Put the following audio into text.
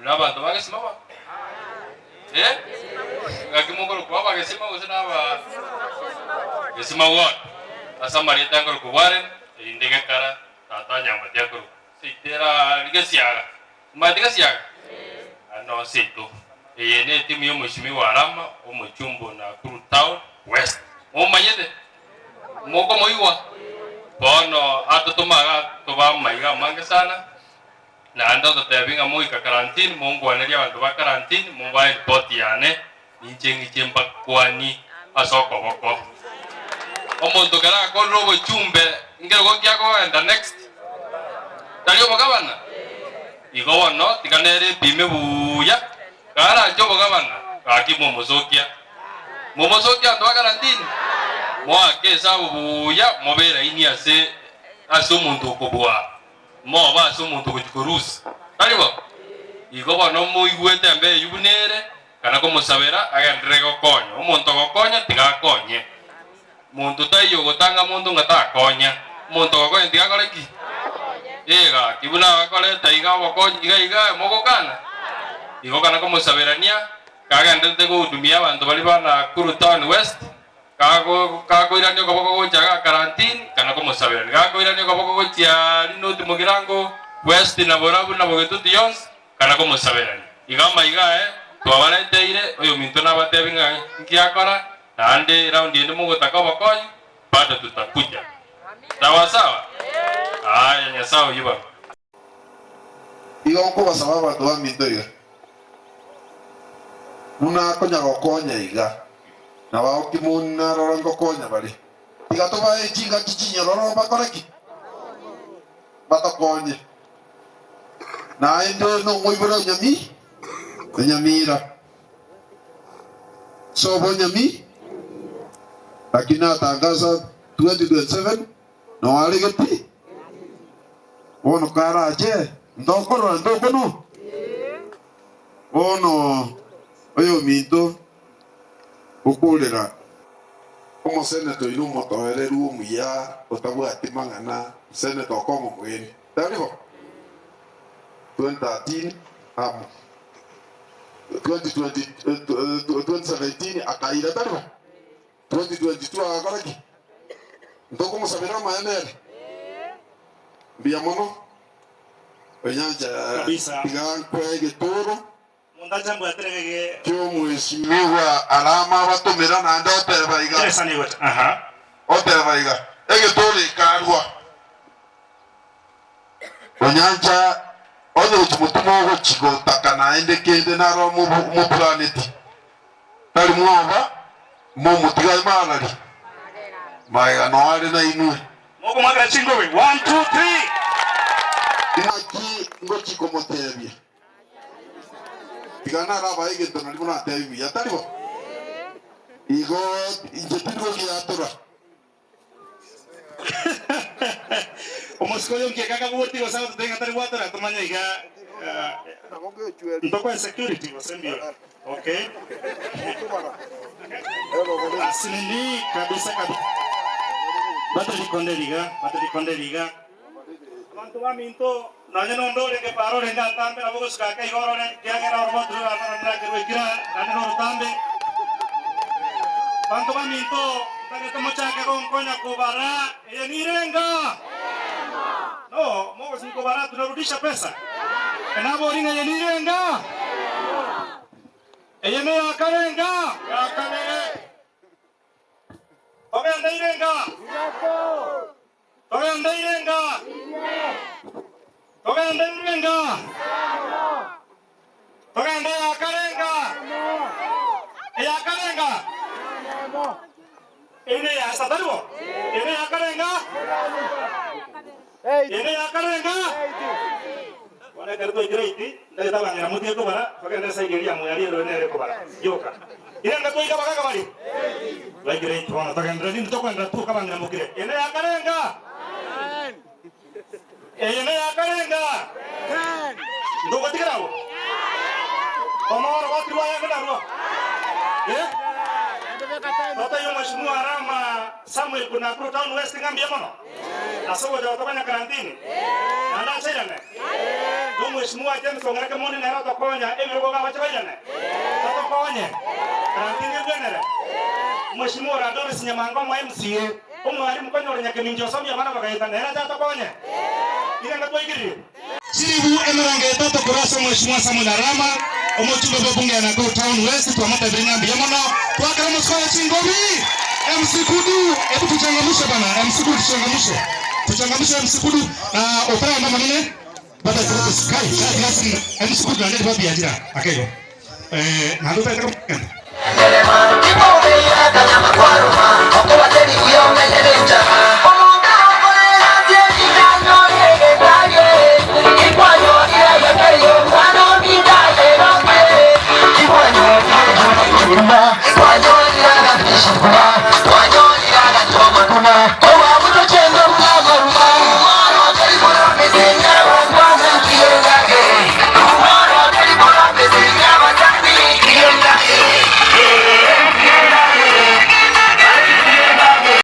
Buna abanto ba gesima bono. Eh? Ngaki mokorokwa abagesima gose na aba gesima ward. Ase amarieta nkorokwa Warren, erinde gekara tata Nyambati akorokwa. Seito era rigesiaga. Omanyete gesiaga? Ano seito. Eye ne etimu ya omweshimiwa Arama, omochumba o Nakuru Town West. Momanyete? Mokomoigwa? Bono atotoma iga tobe amaiga amange sana. Naende ototebi ng'a moika karantini, monkwanerie abanto ba karantini, mobae ripoti yane, ninche ng'iche mbakwanie ase okoboko. Omonto kera akorire obochumbe, nkerogo ki akogenda next? Tari obogabana? Igo bono tiga nere epime buya, karanche obogabana, gaki momosokia. Momosokia abanto ba karantini, moake esabu buya, mobe eraini ase ase omonto okobua. Moba ase omonto ogochia korusia. Tari bo? Igo bono moigwete embe eyio buna ere, kana komosabera agenderere gokonya. Omonto ogokonya tiga akonye. Monto taiyo ogotanga monto ng'a takonya. Omonto ogokonya tiga akore ki? Ee gaki, buna agakoreta iga obokonyi iga iga, mogokana? Igo kana komosaberania, kagendererete gohudumia abanto baria ba Nakuru Town West, Gakoirania okoboko gocha iga karantini, kana komosaberania. Gakoirania okoboko gochia Rinoti Mogirango, West na Borabu na Bogetutu yonsi, kana komosaberania. Iga amaiga aye twabarenteire, oyominto nabatebi ng'a nki akora, naende eraundi ende mogotaka obokonyi, bado tutakuja. Sawa sawa? Aya, Nyasae oyio baba. Igo nkobasaba abanto baminto iga, buna akonya gokonya iga, na baokimoni naroro ngokonya bare. Tiga tobae chingaki chinyororo bakore ki? Batokonye. Naende nomoibore o nyami enyamira, sobo nyami, lakini natangasa 2027 Noare geti? Bono karache, ntokorora ntokono? Bono oyominto okorera omoseneto oino omotoereru omuya otabwati mang'ana, senator Okong'o Omogeni, tari bo? 2013 amo 2020 2017 akaira, tari bo? 2022 agakora ki? Ntokomosabera amaene ere? Mbuya mono. Onyancha Kabisa. tiga nkwe egetoro Omonto acha mbwatire gege. ki'omwesimigwa Arama abatomera naende oteba iga, Teresa nigo aha. oteba iga, egetoro ekarua. Onyancha onye gochi motuma ogochi gotaka naende kende naro moplaneti. Tari mwoba, momotigae marari, magega noo are nainwe. Mokomwakera chingobe, one, two, three. Inaki ngochia komotebia? Tiga narabae egento nario moratebie buya, tari bo? Igo inche tindi gogiatora. Omosike oyo nkieka akabwoti gose agototebia ng'a tari gwatora tomanye iga ntokoe security gose mbiyo okay asinini kabisa kabisa bata rikonde riga bata rikonde riga abanto baminto nonye nonde orenge para orenge atambe nabo ogosuka ake iga orore ekiagera oroboti rorarore nerakerwe ekira naende norotambe banto baminto ntagete mochake gonkonya kobara Eye nirenga? No, mogosi nkobara tunarudisha pesa. Enabori ng'a eye nirenga? Eye neyakarenga? Yakabere. Togende irenga? Togende irenga? Togende irenga? Togende eyakarenga? Eyakarenga? Eye neyasa, tari bo? Eye neyakarenga? Eye neyakarenga? Bono ekero twaikire iti, ndagete abang'ina motige kobara, togende esaidi eria ya Moyari ero nere ekobara yoka. Irenga twaika abagaaka baria? Twaikire iti bono togenderere, nindi tokoenderera toka abang'ina mokire. Eye neyakarenga? Eye neyakarenga? Ntogotigera abwo? Omoro gwatirwe aye narwo? Eh? Totaiyo Mheshimiwa Arama Samuel korwa Nakuru Town West ng'a mbuya mono ase ogocha gotokonya karantini naende achairane. Na omweshimiwa James Ong'era Kemoni nere otokonya ebirogo bagocha bairane. Totokonye. Ranking ebwenere. Omweshimiwa ore Adonis Nyamanga omo MCA, omwalimu konya ore Nyakemincha osomia abana bagaeta nere ache atokonye. Irenga twaikiririe. Chilifu 30 korwa ase Omweshimiwa Samuel Arama, omochumbe bw'ebunge ya Nakuru Town West, twamotebirie ng'a mbuya mono. Twakera omosiko oye chingobi! MC Kudu, hebu tuchangamushe bana, MC Kudu tuchangamushe. Tuchangamushe MC Kudu na otaragamba amanene bata kai kai kai MC Kudu naende tibabianchera ake igo. Eh, naende otagete kogenda.